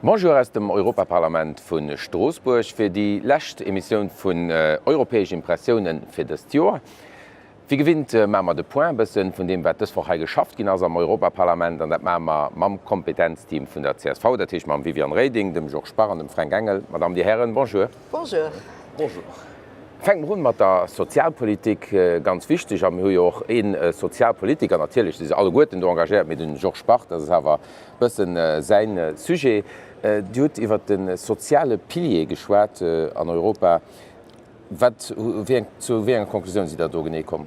Bonjour aus dem Europaparlament vu Stroossbuerg fir déi lescht Emissioun vun Europäesch Impressiounen fir dëst Joer. Wéi gewinnt maache mer de Point e bëssen vun deem, wat dës Woch hei geschafft ginn ass am Europaparlament. An dat maache mer mam Kompetenzteam vun der csv, dat heescht mam Viviane Reding, dem Georges Bach an dem Fränk Engel. Madame, Dir Hären, bonjour. Bonjour. Bonjour. Fänke mer un mat der Sozialpolitik, ganz wichteg. A mir hu jo och ee Sozialpolitiker, natierlech si se alleguerten do engagéiert, mee de Georges Bach, dat ass awer e bëssen säin Sujet. Dir hutt iwwert de soziale Pilier geschwat an Europa. Wat, wéi eng, zu wéi enger Konklusioun sidd Der do genee komm?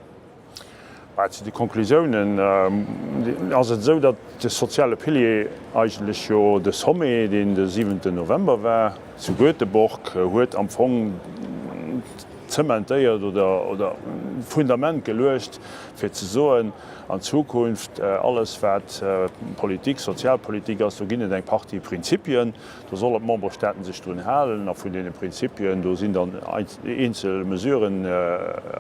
Bah, zu de Konklusiounen ass et esou, datt de soziale Pilier eigentlech jo de Sommet, deen de siwenten November war zu Göteborg, huet am Fong zementéiert oder, oder d'Fundament geluecht, fir ze soen, an Zukunft alles wat Politik, Sozialpolitik ass, do ginn et eng Partie Prinzipien, Do sollen d'Memberstaaten sech drun halen a vun deene Prinzipien, do sinn dann eenzel Mesuren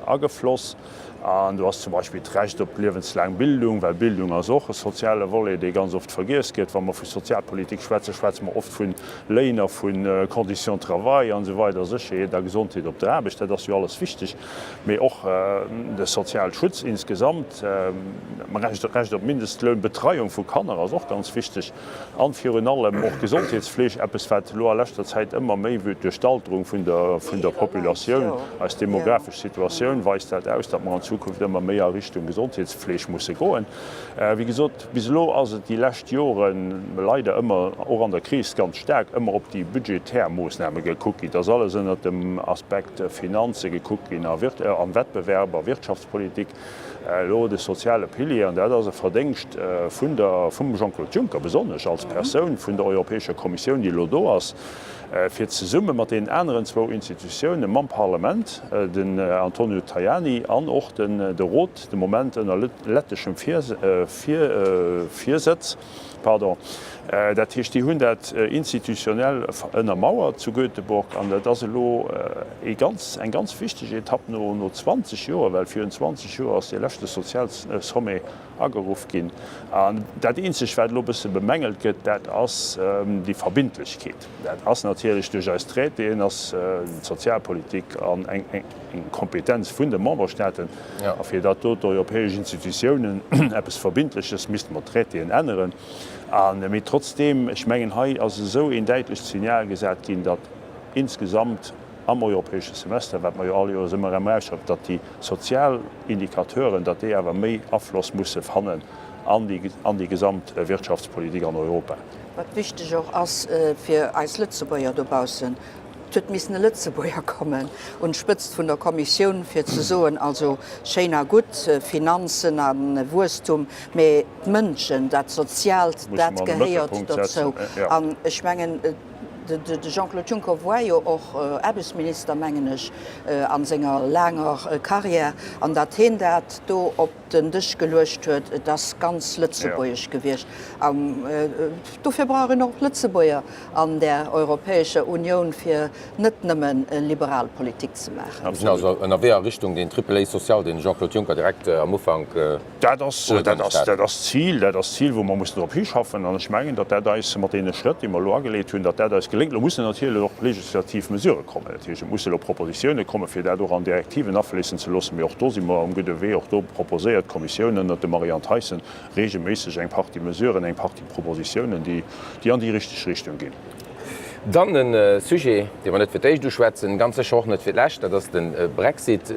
agefloss. An do ass zum Beispill d'Recht op liewenslaang Bildung, well Bildung ass och e soziale Volet, dee ganz oft vergiess gëtt. Wa mer vu Sozialpolitik schwätzen, schwätze mer oft vu Léin a vu Conditions de travail an esou weider, Sécherheet a Gesondheet op der Aarbecht, dat ass jo alles wichteg, mee och de Sozialschutz insgesamt, Recht op Mindestloun, Betreiung vu Kanner ass och ganz wichteg. An virun allem och d'Gesondheetsfleeg, eppes wat elo a leschter Zäit ëmmer méi wëllt duerch d'Alterung vun der vun der Populatioun, eis demographesch Situatioun weist dat aus, datt mer an Zukunft ëmmer méi a Richtung Gesondheetsfleeg musse goen. Wéi gesot, bis elo ass et déi lescht Joren leider ëmmer, och an der Kris ganz staark, ëmmer op déi budgetär Moossname gekuckt ginn. Et ass alles ënnert dem Aspekt Finanze gekuckt ginn a Wettbewerb a Wirtschaftspolitik. Elo de soziale Pilier, an dat ass e Verdéngscht vun der, vum Jean-Claude Juncker besonnesch als Persoun, vun der Europäescher Kommissioun, déi elo do ass, fir zesumme mat deenen aneren zwou Institutiounen, mam Parlament, den Antonio Tajani, an och den, de Rot, de Moment ënner letteschem Virsëtz, Pardon. Dat heescht, déi hunn dat institutionell ënnermauert zu Göteborg an dat ass elo ee ganz, eng ganz wichteg Etapp no, no 20 Joer, well virun 20 Joer ass dee leschte Sozialsommet ageruff ginn. An dat Eenzegt, wat elo e bësse bemängelt gëtt, dat ass déi Verbindlechkeet. Dat ass natierlech duerch eis Traitéen ass d'Sozialpolitik an eng, eng Kompetenz vun de Memberstaaten. A fir datt do d'europäesch Institutiounen eppes Verbindleches, misste mer d'Traitéen änneren. A mee trotzdeem, ech mengen, hei ass esou een däitlecht Signal gesat ginn, datt insgesamt am europäesche Semester, wat mer jo all Joers ëmmer erëm erausschreiwen, datt déi sozial Indicateuren, datt déi awer méi Afloss musse fannen an déi, an déi gesamt Wirtschaftspolitik an Europa. Wat wichteg och ass fir eis Lëtzebuerger dobaussen, Et huet missen e Lëtzebuerger kommen un d'Spëtzt vun der Kommissioun, fir ze soen, also schéin a gutt, Finanzen a Wuesstum, mee d'Mënschen, dat Soziaalt, dat gehéiert dozou. An ech mengen, de Jean-Claude Juncker war jo och Aarbechtsminister, mengen ech, a senger laanger Carrière, an datt hien dat do op den Dësch geluecht huet, et ass ganz lëtzebuergesch gewiescht. An dofir brauch een och Lëtzebuerger an där Europäescher Unioun, fir net nëmme liberal Politik ze maachen. Mir sinn also ënnerwee a Richtung deen Triple A social, deen de Jean-Claude Juncker direkt am Ufank Dat ass, dat ass, dat ass d'Zil, dat ass d'Zil, wou mer mussen drop hischaffen. An ech mengen, datt dat eis mat deene Schrëtt, déi mer elo ageleet hunn, datt dat eis geléngt. Elo mussen natierlech och legislativ Mesurë kommen. Dat heescht, et musse elo Propositione kommen, fir dat och an Direktiven afléissen ze loossen. Mee och do si mer um gudde Wee. Och do proposéiert d'Kommissioun ënnert dem Marianne Thyssen regelméisseg eng Partie Mesuren, eng Partie Propositiounen, déi, déi an déi richteg Richtung ginn. Dann e Sujet, dee mer net fir d'éischt uschwätzen, ganz sécher och net fir d'lescht, dat ass de Brexit.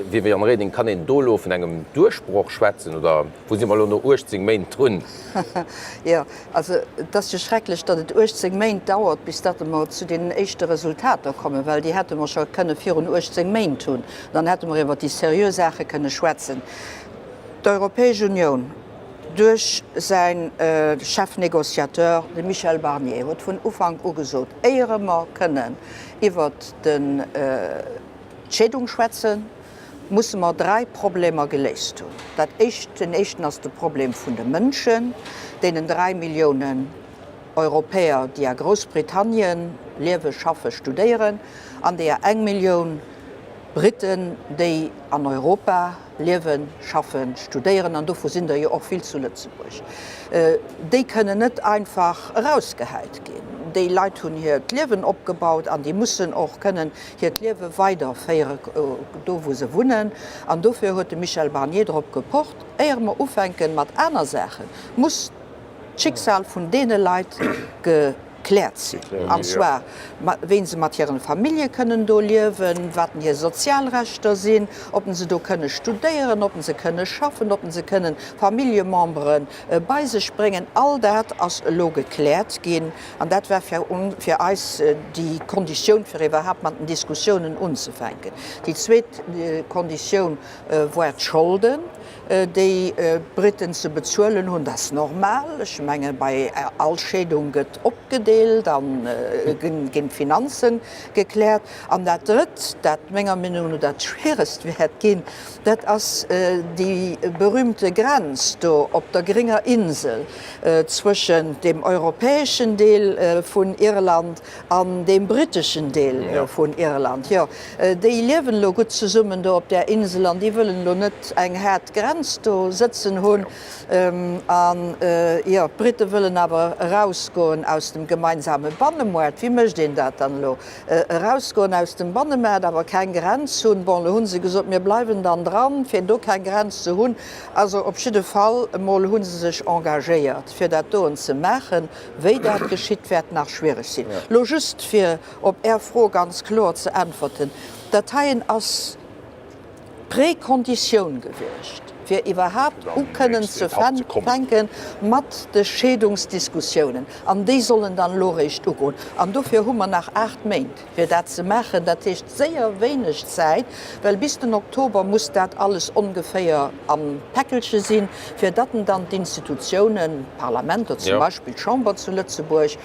Viviane Reding, kann een do elo vun engem Duerchbroch schwätzen oder wou si mer elo no 18 Méint drun? Jo, also et ass jo schrecklech, datt et 18 Méint dauert, bis datt mer zu deenen éischte Resultater kommen, well déi hätte mer scho kënne virun 18 Méint hunn. Dann hätte mer iwwer déi seriö Saache kënne schwätzen. D'Europäesch Unioun duerch säi Chef-négociateur, de Michel Barnier, huet vun Ufank u gesot, éiere mer kënnen iwwert d'Scheedung schwätzen, musse mer dräi Problemer geléist hunn. Dat éischt, den éischten ass de Problem vun de Mënschen, deenen 3 Milliounen Europäer, déi a Groussbritannien liewen, schaffen, studéieren, an deeër eng Millioun Britten, déi an Europa liewen, schaffen, studéieren, an dovu sinn der jo och vill zu Lëtzebuerg, déi kënnen net einfach erausgehäit ginn. Déi Leit hunn hiert Liewen opgebaut an déi mussen och kënnen hiert Liewe weiderféiere do wou se wunnen. An dofir huet de Michel Barnier drop gepocht, éier mer ufänken mat aner Saachen, muss d'Schicksal vun deene Leit gekläert sinn, an zwar wéi se mat hiren Famillje kënnen do liewen, wat hir sozial Rechter sinn, ob se do kënne studéieren, ob se kënne schaffen, ob se kënnen Familljemembere bei sech bréngen. All dat ass elo gekläert ginn an dat war fir eis déi Konditioun, fir iwwerhaapt mat den Diskussiounen unzefänken. Déi zweet Konditioun war d'Scholden. déi d'Briten ze bezuelen hunn, dat ass normal. Ech menge bei all Scheedung gëtt opgedeelt a ginn d'Finanze gekläert. An dat Drëtt, dat menger Meenung no dat Schwieregst wäert ginn, dat ass déi berühmte Grenz do op der gringer Insel zwëschen deem europäeschen Deel vun Irland an deem britteschen Deel vun Irland. Jo, déi liewen elo gutt zesummen do op där Insel an déi wëllen elo net eng haart Grenz do sëtzen hunn. An jo, d'Britte wëllen awer erausgoen aus dem gemeinsame Bannemoart. Wéi mécht een dat dann elo? Erausgoen aus dem Bannemaart, awer keng Grenz hunn? Bon, elo hu se gesot, mir bleiwen dann dran, fir do keng Grenz ze hunn. Also op jidde Fall emol hu se sech engagéiert, fir dat doen ze maachen. Wéi dat geschitt, wäert nach schwiereg sinn. Elo just fir op Är Fro ganz kloer ze äntwerten, Dat heien ass d'Prekonditioun gewiescht, fir iwwerhaapt u kënnen ze fänke mat de Scheedungsdiskussiounen. An déi sollen dann elo eréischt ugoen. An dofir hu mer nach 8 Méint, fir dat ze maachen. Dat heescht séier wéineg Zäit, well bis den Oktober muss dat alles ongeféier am Päckelche sinn, fir datt en dann d'Institutiounen, d'Parlamenter zum Beispill, d'Chamber zu Lëtzebuerg,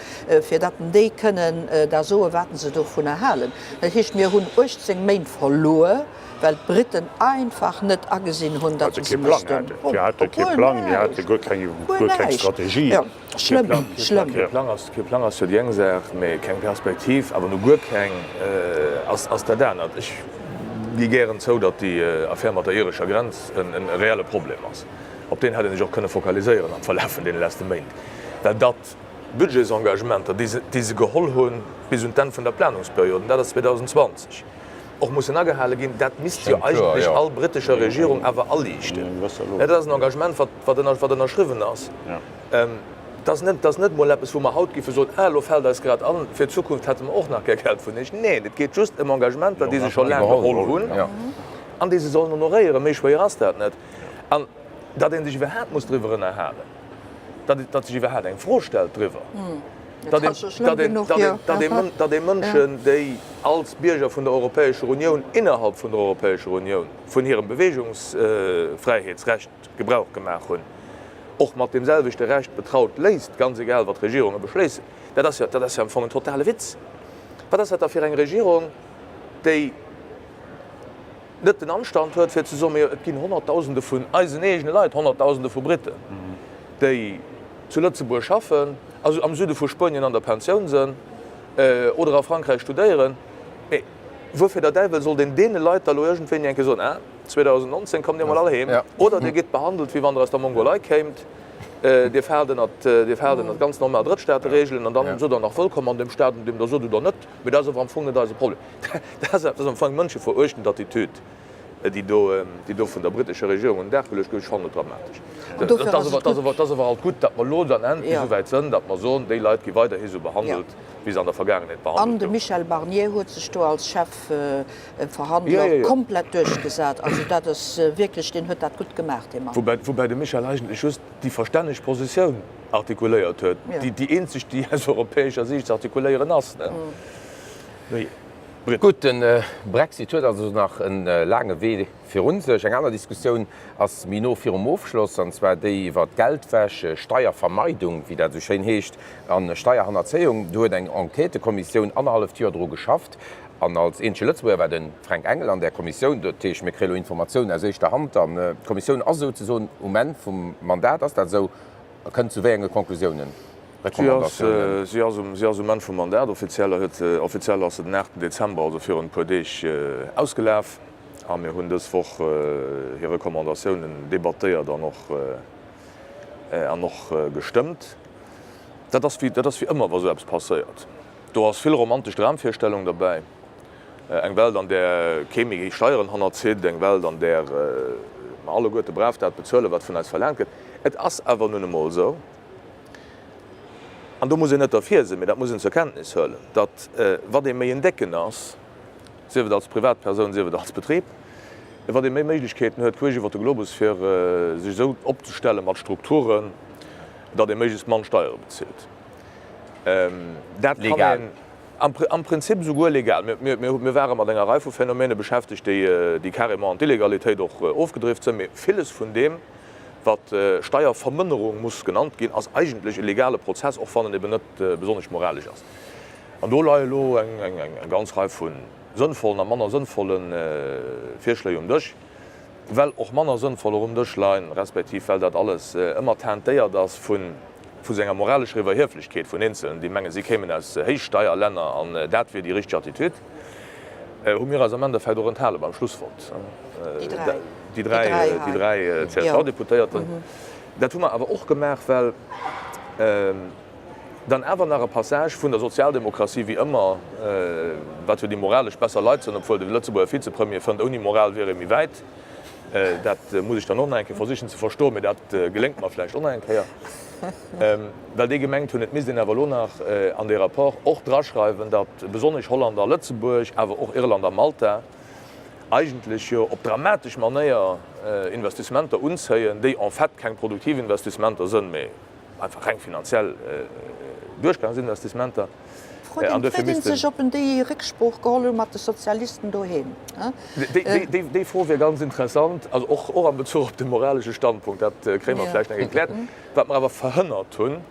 fir datt en déi kënnen da soen, wat se dovunner halen. Dat heescht, mir hunn 18 Méint verluer, well d'Briten einfach net agesinn hunn, datt se missten. Dir hate kee Plang, dir hate guer keng Strategie. Schlëmm, schlëmm. Kee Plang ass, kee Plang ass jo déi eng Saach, mee keng Perspektiv, awer no guer keng, ass, ass dat anert. Ech gi gären zou, datt déi Affär mat der irescher Grenz en reelle Problem ass. Op deen hätt ee sech och kënne fokaliséieren am Verlaf vun deene leschte Méint, well datt d'Budgetsengagementer, déi se, déi se geholl hunn bis un d'Enn vun der Planungsperiod, an dat ass 2020, och mussen agehale ginn. Dat misst jo eigentlech all brittescher Regierung awer aliichten. Dat ass en Engagement, wat, wat ënner, wat ënnerschriwwen ass. Dat ass net, dat ass net emol eppes, wou mer haut géife soen, ah, elo fält eis grad an, fir d'Zukunft hätte mer och nach gär Geld vun Iech. Neen, et geet just ëm Engagementer, déi se scho laang geholl hunn an déi se sollen honoréieren. Méi schwéier ass dat net. An datt ee sech iwwerhaapt muss driwwer ënnerhalen, datt, datt sech iwwerhaapt eng Fro stellt driwwer, datt een, datt een, datt een, datt ee, datt ee Mënschen, déi als Bierger vun der Europäescher Unioun innerhalb vun der Europäescher Unioun vun hirem Beweegungsfräiheetsrecht Gebrauch gemaach hunn, och mat deem selwechte Recht betraut léisst, ganz egal wat d'Regierunge beschléissen, dat ass jo, dat ass jo am Fong en totale Witz. Wat ass dat da fir eng Regierung, déi net den Anstand huet fir ze soen, Mee et ginn Honnertdausende vun eisen eegene Leit, Honnertdausende vu Briten, déi zu Lëtzebuerg schaffen, also am Süde vu Spuenien an der Pensioun sënn oder a Frankräich studéieren. Mee wuerfir der Däiwel sollt een deene Leit da lo iergendwéini eng Kéier soen, Ah, 2019 kommt Dir mol all heem oder Dir gitt behandelt, wéi wann Der aus der Mongolei kéimt, Dir faalt ënnert, Dir faalt ënnert ganz normal Drëttstaatereegelen an dann sot Der nach wëllkomm an deem Staat, an deem Der sot oder net, mee dat ass awer am Fong net eise Problem. Dat ass am Fong eng mënscheveruechtend Attitüd, déi do, déi do vun der brittescher Regierung un den Dag geluecht gouf. Ech fannen et dramatesch. Et ass awer alt gutt, datt mer elo dann endlech esou wäit sënn, datt mer soen, déi Leit gi weiderhi esou behandelt, wéi se an der Vergaangenheet behandelt goufen. An de Michel Barnier huet sech do als Chefverhandler komplett duerchgesat. Also dat ass wierklech, deen huet dat gutt gemaach, dee Mann. Woubäi de Michel eigentlech just déi verstänneg Positioun artikuléiert huet, déi eenzeg, déi aus europäescher Siicht ze artikuléieren ass. Gutt, de Brexit huet also nach e laange Wee virun sech. Eng aner Diskussioun ass méi no virum Ofschloss, an zwar déi iwwer d'Geldwäsch, Steiervermeidung, wéi dat esou schéin heescht, a Steierhannerzéiung. Do huet eng Enquêtëkommissioun annerhalleft Joer dru geschafft. An als eenzege Lëtzebuerger war de Fränk Engel an där Kommissioun. Dat heescht, mir kréie lo Informatiounen aus éischter Hand. An d'Kommissioun ass souzesoen um Enn vum Mandat. Ass dat esou? A kënnt zu wéi enge Conclusiounen, Recommandatiounen? Si ass um, si ass um Enn vum Mandat. Offiziell huet se, offiziell ass se den 8 Dezember, also virun e puer Deeg, ausgelaf. A mir hunn dës Woch hir Recommandatiounen debattéiert an och, an och gestëmmt. Dat ass wéi, dat ass wéi ëmmer, wa sou eppes passéiert. Do ass vill romantesch Dramvirstellung derbäi. Eng Welt, an där kee méi Steieren hannerzitt, eng Welt, an där mer alleguerte brav dat bezuelen, wat vun eis verlaangt gëtt. Et ass awer nun emol esou, an do muss een net derfir sinn, mee dat muss een zur Kenntnis huelen, datt, wat ee méi en Décken ass, sief et als Privatpersoun, sief et als Betrib, wat ee méi Méiglechkeeten huet, queesch iwwer de Globus, fir sech esou opzestelle mat Strukturen, datt ee méiglechst mann Steiere bezilt. Dat kann een am Prinzip esouguer legal. Mir ware mat enger Rei vu Phänomene beschäftegt, déi carrément an d'Illegalitéit och ofgedrift sinn. Mee villes vun deem, wat Steiervermënnerung muss genannt ginn, ass eigentlech e legale Prozess, och wann en eben net besonnesch moralesch ass. An do leie elo eng ganz Rei vu sënnvollen a manner sënnvolle Virschléi um Dësch. Well och manner sënnvoller um Dësch leien, respektiv well dat alles ëmmer teintéiert ass vu sou enger moralescher Iwwerhieflechkeet vun Eenzelen, déi mengen, si kéimen aus Héichsteierlänner an dat wier déi richteg Attitüd, hu mir eis am Endeffekt och enthale beim Schlussvott, déi dräi CSV-Deputéierten. Dat hu mer awer och gemaach, well Dann awer nach e Passage vun der Sozialdemokratie, wéi ëmmer, wat jo déi moralesch besser Leit sënn, obwuel de Lëtzebuerger Vizepremier fënnt, ouni Moral wier ee méi wäit. Dat muss ech dann och nach eng Kéier versichen ze verstoen, mee dat geléngt mer vläicht och nach eng Kéier. Well déi gemengt hunn, et misst een awer elo nach an dee Rapport och draschreiwen, datt besonnesch Holland a Lëtzebuerg, awer och Irland a Malta eigentlech jo op dramatesch Manéier Investissementer unzéien, déi en fait keng produktiv Investissementer sënn, mee Einfach reng finanziell Duerchgangsinvestissementer. Freet een, freet een sech, ob en déi Récksprooch geholl hu mat de Sozialisten doheem. Déi Fro wier ganz interessant, also och och am Bezuch op de moralesche Standpunkt. Dat kréie mer vläicht nach gekläert. Wat mer awer verhënnert hunn,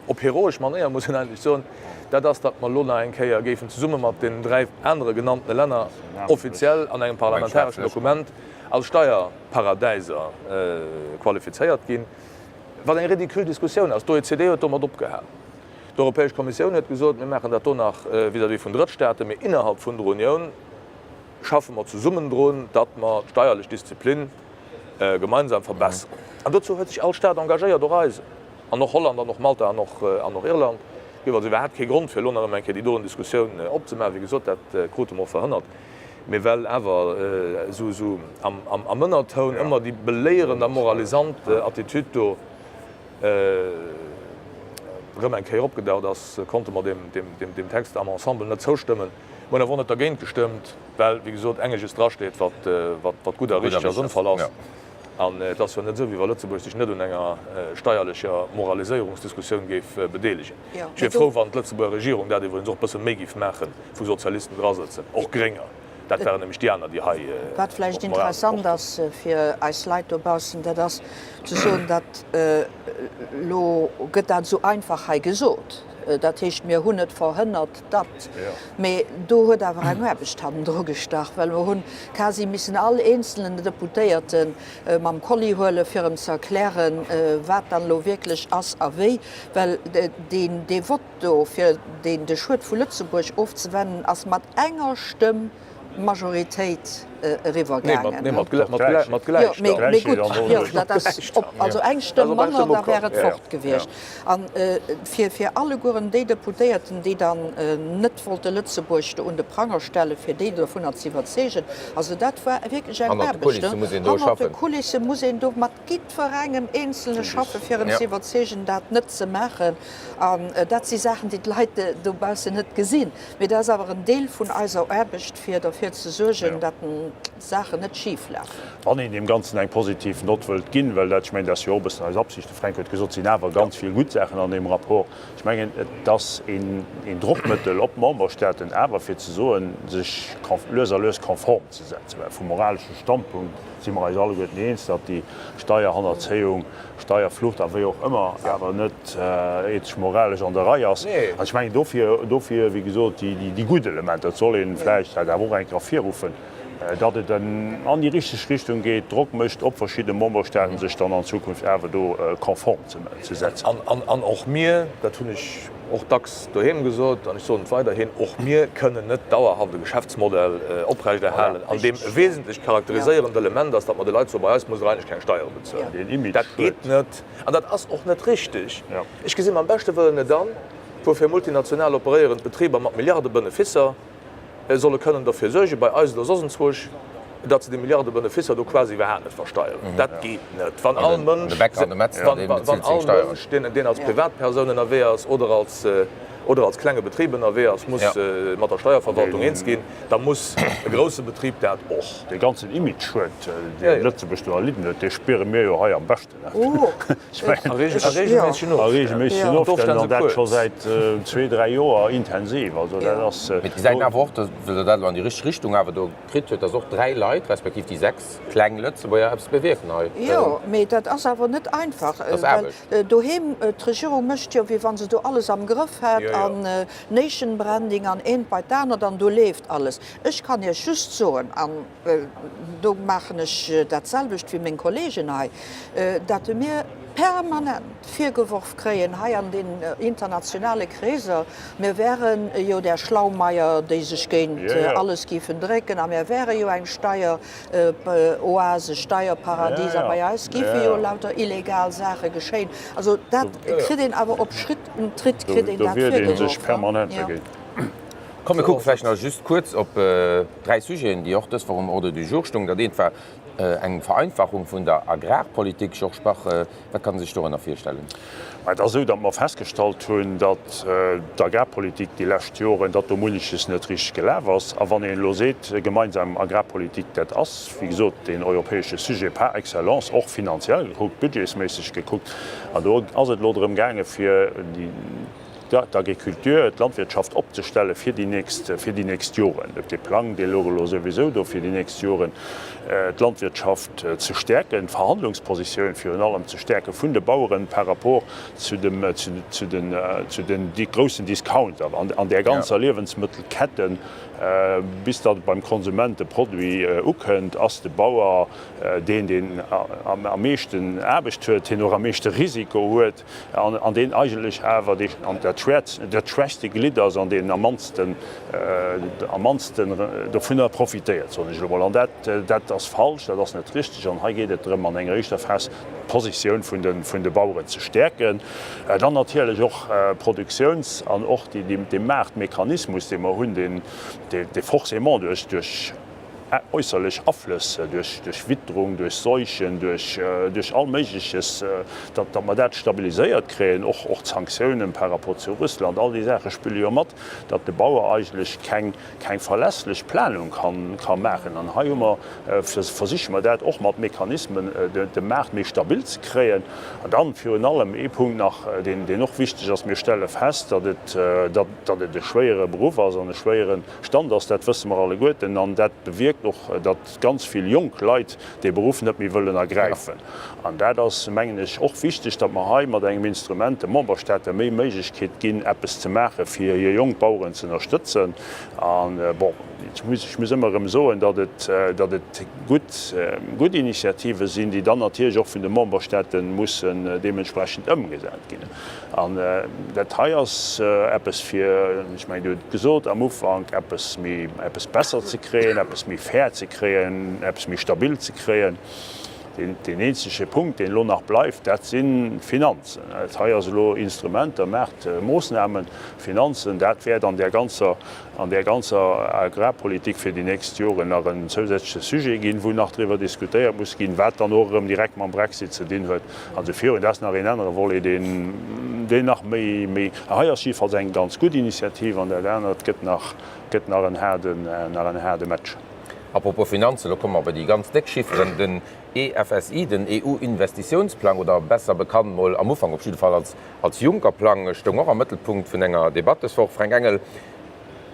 op heroesch Manéier, muss een eigentlech soen, dat ass, datt mer elo nach eng Kéier géifen zesumme mat deenen dräi anere genanntene Länner offiziell an engem parlamentareschen Dokument als Steierparadäiser qualifizéiert ginn. Wat eng ridicule Diskussioun ass. D'OECD huet domat opgehal. D'Europäesch Kommissioun huet gesot, mir maachen dat do nach vis-à-vis vun Drëttstaaten, mee innerhalb vun der Unioun schaffe mer zesummen drun, datt mer d'steierlech Disziplin gemeinsam verbesseren. An dozou huet sech all Staat engagéiert, och eisen, an och Holland an och Malta an och Irland. Et gouf also iwwerhaapt kee Grond, fir elo nach ëm eng Kéier déi doen Diskussioun opzemaachen. Wéi gesot, dat krute mer och verhënnert. Mee well awer esou am Ënnertoun ëmmer déi beléierend a moralisant Attitude do erëm eng Kéier opgedaucht ass, konnte mer deem Text am Ensemble net zoustëmmen. Mer hunn awer och net dergéint gestëmmt, well, wéi gesot, engeges drasteet, wat gutt a richteg a sënnvoll ass. An et ass jo net esou, wéi wa Lëtzebuerg sech net un enger steierlecher Moraliséierungsdiskussioun géif bedeelegen. Ech wier frou, wann d'Lëtzebuerger Regierung dat iwwregens och e bësse méi géif maachen, wou Sozialisten drasëtzen, och Grénger. Dat waren nämlech déi aner, déi hei op Wat vläicht interessant ass fir eis Leit dobaussen, dat ass ze soen, datt elo gëtt dat esou einfach hei gesot, dat heescht, mir hunn et verhënnert, datt. Mee do huet awer eng Aarbecht hannendru gestach, well mer hunn quasi missen all eenzelnen Deputéierte mam Kolli huelen, fir em ze erklären, wat dann elo wierklech ass a wéi. Well deen, dee Vott do, fir deen, de Schued vu Lëtzebuerg ofzewennen, ass mat enger Stëmm Majoritéit eriwwer gaangen. Nee, mat Gläichstand. Jo, mee gutt, jo, dat ass op, also eng Stëmm manner, da wär et fort gewiescht. An fir, fir allegueren déi Deputéierten, déi dann net wollte Lëtzebuerg do un de Pranger stellen, fir déi dovunner ze iwwerzeegen, also dat war wierklech eng Aarbecht. Hannert de Kulisse muss een do mat jiddwerengem Eenzelne schaffen, fir en ze iwwerzeegen, dat net ze maachen. An dat si Saachen, déi d'Leit dobaussen net gesinn. Mee dat ass awer en Deel vun eiser Aarbecht, fir derfir ze suergen, datt d'Saachen net schif lafen. Wann een deem Ganzen eng positiv Nott wëllt ginn, well dat, ech mengen, dat ass jo och e bëssen eis Absicht, de Fränk huet gesot, et sinn awer ganz vill gutt Saachen an deem Rapport, ech mengen, et ass een Drockmëttel op d'Memberstaaten awer, fir ze soen, sech lues a lues konform ze setzen. Well vum moralesche Standpunkt si mer eis alleguerten eens, datt déi Steierhannerzéiung, Steierflucht a wéi och ëmmer awer net ethesch-moralesch an der Rei ass. An ech mengen, dofir, dofir, wéi gesot, déi gutt Elementer, et soll ee vläicht dat awer och eng Kéier ervirruffen. datt et an déi richteg Richtung geet, Drock mécht op verschidde Memberstaaten, sech dann an Zukunft awer do konform ze setzen. An och mir, dat hunn ech och dacks doheem gesot an ech soen et weiderhin, och mir kënnen net dauerhaft e Geschäftsmodell oprechterhalen, an deem e wesentlecht charakteriséierend Element ass, datt mer de Leit soen, bei eis musst Der eigentlech keng Steiere bezuelen. Dat geet net an dat ass och net richtig. Ech gesi mam beschte Wëllen net an, woufir multinational operéierend Betriber mat Milliardebenefisser solle kënnen derfir suergen, bei eis oder soss enzwousch, datt se déi Milliardebenefisser do quasi iwwerhaapt net versteieren. Dat geet net. Wann all Mënsch, wann all Mënsch, deen als Privatpersoun ënnerwee ass oder als, oder als klenge Betrib ënnerwee ass, muss mat der Steierverwaltung eens ginn, da muss e grousse Betrib dat och. Dee ganzen Image-Schued, dee Lëtzebuerg do erlidden huet, dee spiere mir jo hei am beschten. A reegelméissegen Ofstänn, an dat scho säit zwee, dräi Joer intensiv. Also dat ass. Mee et gesäit een awer och, well Der dat elo an déi richteg Richtung awer do kritt huet, datt och dräi Leit, respektiv déi 6 kleng Lëtzebuerger eppes bewierken hei. Jo, mee dat ass awer net einfach, well doheem, d'Regierung mécht jo, wéi wa se do alles am Grëff hätt an Nation Branding an eent bei d'anert an do leeft alles. Ech kann Iech just soen, an do maachen ech dat selwecht wéi meng Kollegen hei, dat mir permanent virgeworf kréien hei an den internationale Kreeser, mir wäre jo där Schlaumeier, déi sech géint alles géifen drécken a mir wäre jo eng Steieroase, Steierparadies a bei eis géife jo lauter illegal Saache geschéien. Also dat kritt een awer op Schritt und Tritt kritt een dat virgeworf. Komm mir kucke vläicht nach just kuerz op dräi Sujeten, déi och dës Woch um Ordre du jour stoungen. Dat eent war eng Vereinfachung vun der Agrarpolitik. Georges Bach, wat kann ee sech dorënner virstellen? Et ass esou, datt mer festgestallt hunn, datt d'Agrarpolitik déi lescht Joren, datt do munneches net richteg gelaf ass. A wann een elo seet, gemeinsam Agrarpolitik, dat ass, wéi gesot, deen europäesche Sujet par excellence, och finanziell gekuckt, budgetsméisseg gekuckt. An do ass et elo drëm gaange fir déi, d'Agriculture, d'Landwirtschaft opzestelle fir déi nächst, fir déi nächst Joren. Dee Plang, dee louch elo souwisou do fir déi nächst Joren, d'Landwirtschaft ze stäerken, d'Verhandlungspositioun virun allem ze stäerke vun de Baueren par rapport zu dem, zu den, zu den groussen Discounter an, an där ganzer Liewensmëttelketten, bis datt et beim Konsument de Produit ukënnt, ass de Bauer deen, deen am meeschten Aarbecht huet, deen och am meeschte Risiko huet. an deen eigentlech awer dat schwächste Glidd ass an deen am mannsten, am mannsten dovunner profitéiert, soen ech elo mol. An dat, dat ass falsch, dat ass net richtig. An hei geet et drëm, an enger éischter Phas d'Positioun vun de, vun de Baueren ze stäerken. Dann natierlech och Produktiouns an och déi, dee Maartmechanismus, dee mer hunn, deen, dee forcément duerch, duerch Äusserlech Aflëss, duerch Witterung, duerch Seuchen, duerch all Méigleches, datt mer dat stabiliséiert kréien, och d'Sanktiounen par rapport zu Russland, all déi Saache spille jo mat, datt de Bauer eigentlech keng verlässlech Planung ka maachen. An hei hu mer, versiche mer dat och mat Mechanismen, de Maart méi stabil ze kréien. An dann virun allem ee Punkt nach, deen och wichteg ass, Mir stelle fest, datt et e schwéiere Beruff ass an e schwéiere Stand ass, dat wësse mer alleguerten, an dat bewierkt och, datt ganz vill jonk Leit dee Beruff net méi wëllen ergräifen. An dat ass, mengen ech, och wichteg, datt mer hei mat engem Instrument de Memberstaate méi Méiglechkeet ginn, eppes ze maachen, fir hir jonk Baueren ze ënnerstëtzen. An, bon, ech muss ëmmer erëm soen, datt et, datt et gutt, gutt Initiative sinn, déi dann natierlech och vun de Memberstaate mussen deementsprechend ëmgesat ginn. An dat hei ass eppes fir, ech mengen, Dir hutt et gesot am Ufank, eppes méi, eppes besser ze kréien, eppes méi fair ze kréien, eppes méi stabil ze kréien. Deen eenzege Punkt, deen elo nach bleift, dat si Finanzen. Dat hei ass elo Instrumenter, Maartmoossnamen, Finanzen, dat wäert an där ganzer, an där ganzer Agrarpolitik fir déi nächst Joren nach en zousätzleche Sujet ginn, wou nach driwwer diskutéiert muss ginn, wat dann och erëm direkt mam Brexit ze dinn huet an esou virun. Dat ass nach een anere Volet, deen, deen nach méi, méi, hei ass jiddefalls eng ganz gutt Initiativ an dat anert gëtt nach, gëtt nach en haarden, nach en haarde Match. A propos Finanzen, elo komme mer bei déi ganz déck Chifferen, den EFSI, den EU-Investitiounsplang, oder besser bekannt mol am Ufank op jidde Fall als, als Juncker-Plang, stoung och am Mëttelpunkt vun enger Debatt dës Woch. Fränk Engel,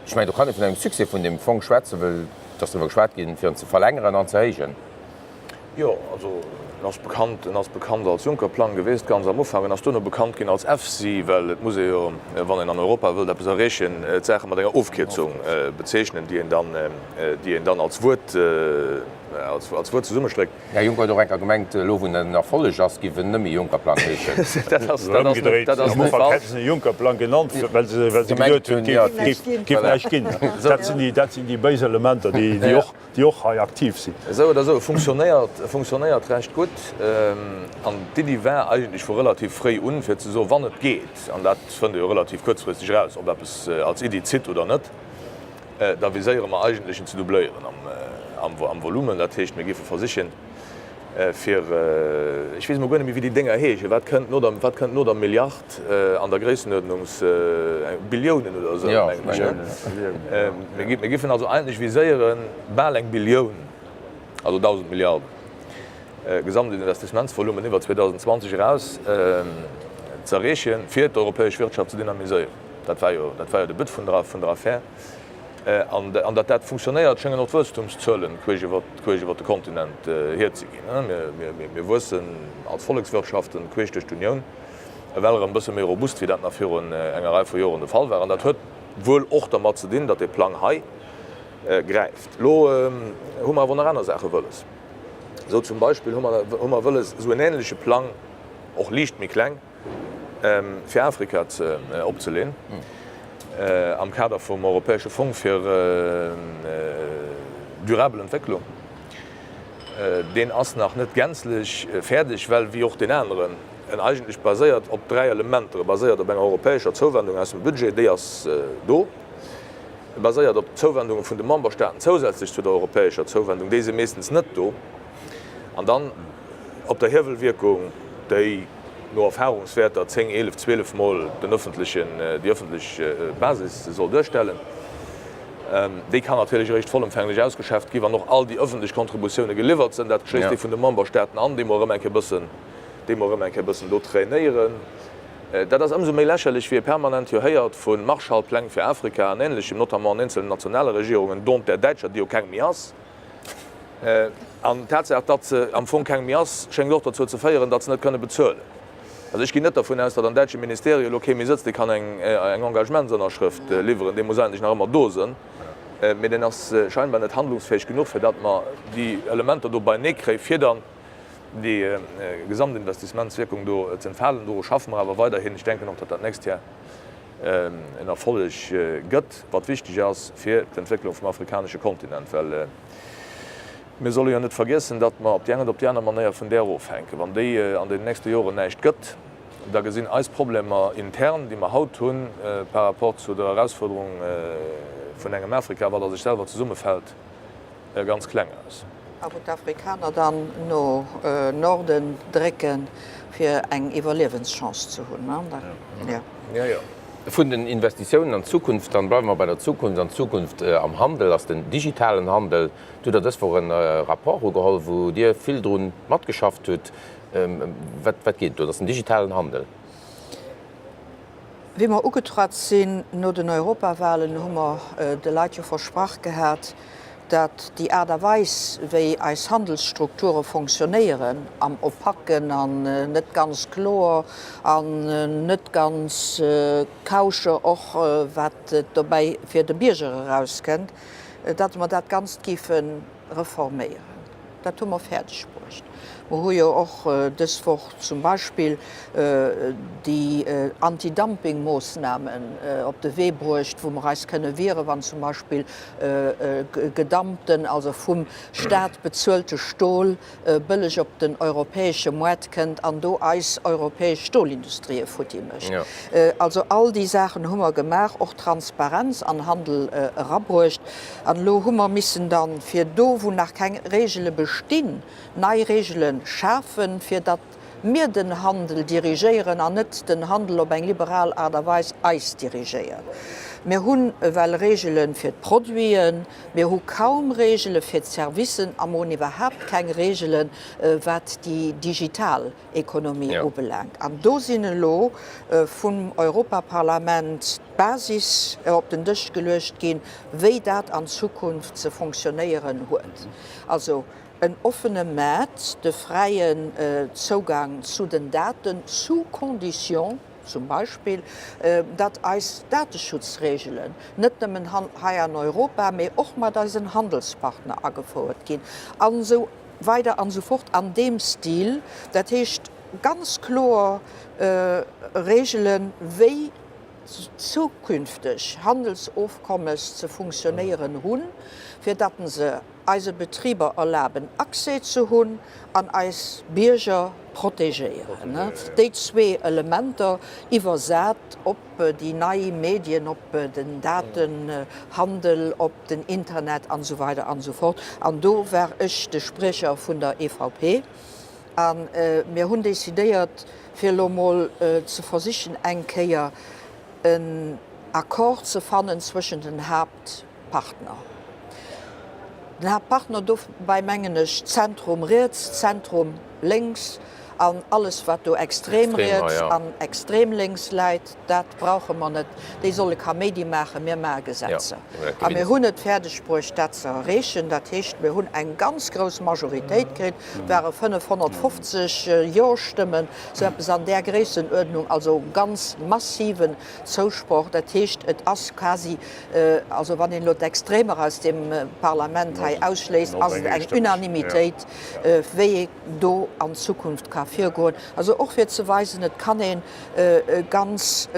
Ech mengen, do kann ee vun engem Succès vun deem Fong schwätzen, well et ass driwwer geschwat ginn, fir en ze verlängeren an ze erhéijen. Jo, also. En ass bekannt, en ass bekannt als Juncker-Plang gewiescht ganz am Ufank. En ass duerno bekannt ginn als EFSI, well et muss ee jo, wann een an Europa wëllt eppes erreechen, d'Saache mat enger Ofkierzung bezeechnen, déi een dann, déi een dann als Wuert, als Wuert zesummestréckt. Här Juncker huet och eng Kéier gemengt, elo wou en en Erfolleg ass, giff en net méi Juncker-Plang heeschen. Dat ass, dat ass net, dat ass Am net Ufank falsch. hätte se en Juncker-Plang genannt, well se, well se Gemengt geduet hunn, hunn, jo, et géif, géif näischt ginn. Dat sinn déi, dat sinn déi béis Elementer, déi, déi och, déi och hei aktiv sinn. Esou oder esou, e funktionéiert, e funktionéiert recht gutt. An d'Iddi war eigentlech vu relativ fréi un, fir ze soen, wann et geet, an dat fënnt ee jo relativ kuerzfristeg eraus, ob eppes als Iddi zitt oder net, da viséiere mer eigentlech en ze doubléieren am Volumen. Dat heescht, mir géife versichen, fir, ech weess emol guer net méi, wéi déi Dénger heeschen, wat kënnt no der, wat kënnt no der Milliard an der Gréissenuerdnungs, Billiounen oder esou, mengen ech, ne? Mir géifen also eigentlech viséieren, bal eng Billioun, also 1.000 Milliarden Gesamtinvestissementsvolumen iwwer 2020 eraus ze erreechen, fir d'europäesch Wirtschaft ze dynamiséieren. Dat war jo, dat war jo de But vun der, vun der Affär. An, an datt dat funktionéiert, schéngen och d'Wuesstumszuelen queesch iwwer, queesch iwwer de Kontinent hierzeginn. Mir, mir, mir wuessen als Vollekswirtschaften queesch duerch d'Unioun ewell erëm e bësse méi robust, wéi dat nach virun enger Rei vu Joren de Fall war. An dat huet wuel och dermat ze dinn, datt dee Plang hei gräift. Elo hu mer awer nach aner Saache wëlles. Esou zum Beispill hu mer, hu mer wëlles, esou en ähnleche Plang, och liicht méi kleng, fir Afrika opzeleen am Kader vum Europäesche Fong fir durabel Entwécklung. Deen ass nach net gänzlech fäerdeg, well, wéi och deen aneren, en eigentlech baséiert op dräi Elementer. E baséiert op enger europäescher Zouwendung aus dem Budget, déi ass do. E baséiert op Zouwendunge vun de Memberstaaten zousätzlech zu der europäescher Zouwendung, déi si meeschtens net do. An dann op der Hiewelwierkung, déi no Erfahrungswäerter 10, 11, 12 Mol den öffentlechen, déi öffentlech Basis soll duerstellen. Déi kann natierlech eréischt vollëmfänglech ausgeschäfft ginn, wann och all déi öffentlech Contributioune geliwwert sinn. Dat schléisst déi vun de Memberstaaten an, déi mer erëm eng Kéier bëssen, déi mer erëm eng Kéier bëssen do trainéieren. Dat ass ëmsou méi lächerlech, wéi ee permanent jo héiert vu Marshallpläng fir Afrika an Ähnlechem, notamment an eenzelen nationale Regierungen, dont där däitscher, déi jo keng méi ass. An d'Tatsaach, datt se am Fong keng méi ass, schéngt och dozou ze féieren, datt se net kënne bezuelen. Also ech ginn net dervun aus, datt an däitsche Ministerie elo kee méi sëtzt, dee kann eng Engagementsënnerschrëft liwweren. Dee muss eigentlech nach ëmmer do sënn, mee deen ass scheinbar net handlungsfäeg genuch, fir datt mer déi Elementer do beienee kréien, fir dann déi Gesamtinvestissementswierkung do z'entfalen. Doru schaffe mer awer weiderhin. Ech denken och, datt dat nächst Jar en Erfolleg gëtt, wat wichteg ass fir d'Entwécklung vum afrikanesche Kontinent, well mir solle jo net vergiessen, datt mer op déi eng oder op déi aner Manéier vun där ofhänken. Wann déi an den nächste Joren näischt gëtt, da gesinn eis Problemer intern, déi mer haut hunn, par rapport zu der Erausfuerderung vun engem Afrika, wat a sech selwer zesummefält, ganz kleng aus. A wou d'Afrikaner dann no Norden drécken, fir eng Iwwerliewenschance ze hunn. Jo, jo. Vun den Investitiounen an d'Zukunft, dann bleiwe mer bei der Zukunft. An d'Zukunft am Handel ass den digitalen Handel. Do hutt Der dës Woch e Rapport ugeholl, wou Dir vill dru matgeschafft hutt. Wat, wat geet et do? Dat ass den digitalen Handel. Wéi mer ugetratt sinn no den Europawahlen, hu mer de Leit jo versprach gehat, datt déi Aart a Weis, wéi eis Handelsstrukture fonctionnéieren, am Opaken an net ganz kloer an net ganz kauscher och, wat dobäi fir de Bierger erauskënnt, datt mer dat Ganzt géife reforméieren. Dat hu mer fäerdeg bruecht. Mer hu jo och dës Woch zum Beispill déi Antidumping-Moossnamen op de Wee bruecht, wou mer eis kënne wieren, wann zum Beispill gedumpten, also vum Stat bezuelte Stol bëlleg op den europäesche Moart kënnt an do eis europäesch Stolindustrie futti mécht. Also all déi Saachen hu mer gemaach, och Transparenz an Handel erabruecht. An elo hu mer missen dann, fir do, wou nach keng Regele bestinn, nei Regele schafen, fir datt mir den Handel dirigéieren an net den Handel op eng liberal Aart a Weis eis dirigéiert. Mir hunn ewell Regele fir d'Produiten, mir hu kaum Regele fir d'Servicen a mer hunn iwwerhaapt keng Regele wat déi digital Ekonomie ubelaangt. An do sinn elo vum Europaparlament d'Basis op den Dësch geluecht ginn, wéi dat an Zukunft ze fonctionnéieren huet. Also. En offene Maart, de fräien Zougang zu den Daten, sous condition zum Beispill, datt eis Dateschutzregelen net nëmmen hei an Europa, mee och mat eisen Handelspartner agefouert ginn, an esou weider an esou fort an deem Stil. Dat heescht ganz kloer Regelen, wéi zukünfteg Handelsofkommes ze funktionéieren hunn, fir datt se eise Betriber erlaben Accès ze hunn an eis Bierger protegéieren. Déi zwee Elementer iwwersat op déi nei Medien, op den Datenhandel, op den Internet an esou weider an esou fort. An do war ech de Spriecher vun der EVP a mir hunn decidéiert, fir elo mol ze versichen eng Kéier en Accord ze fannen zwëschen den Haapt. Partner. Den Haaptpartner, dobäi mengen ech Zentrum riets, Zentrum lénks an alles wat do extrem riets an extrem lénks läit, dat brauche mer net. Déi solle Kaméidi maachen, mir maache Gesetzer. A mir hunn et fäerdeg bruecht dat ze erreechen. Dat heescht, mir hunn eng ganz grouss Majoritéit kritt, et ware 550 Jo-Stëmmen, sou eppes an där Gréissenuerdnung, also ganz massiven Zousproch. Dat heescht, et ass quasi Also wann een elo d'Extremer aus deem Parlament hei ausschléisst, ass et eng Unanimitéit, wéi ee do an Zukunft ka virgoen. Also och fir ze weisen, et kann ee ganz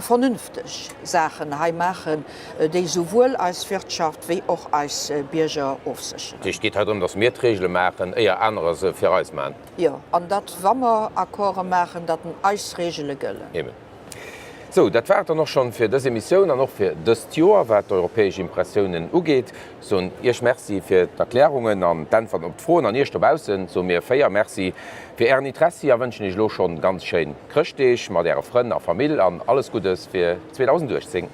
vernünfteg Saachen hei maachen, déi souwuel eis Wirtschaft wéi och eis Bierger ofsécheren. Dat heescht, et geet hei drëm, datt mir d'Regele maachen, éier anerer se fir eis maachen. Jo, an datt, wa mer Accorde maachen, datt eis Regele gëllen. Sou, dat war et dann och schonn fir dës Emissioun an och fir dëst Joer, wat d'europäesch Impressiounen ugeet. Soen Iech Merci fir d'Erklärungen an d'Äntwerten op d'Froen an Iech dobaussen soe mir 4 Merci fir Ären Interessi a wënschen Iech elo schonn ganz schéin Chrëschtdeeg mat Äre Frënn a Famill an alles Guddes fir 2018.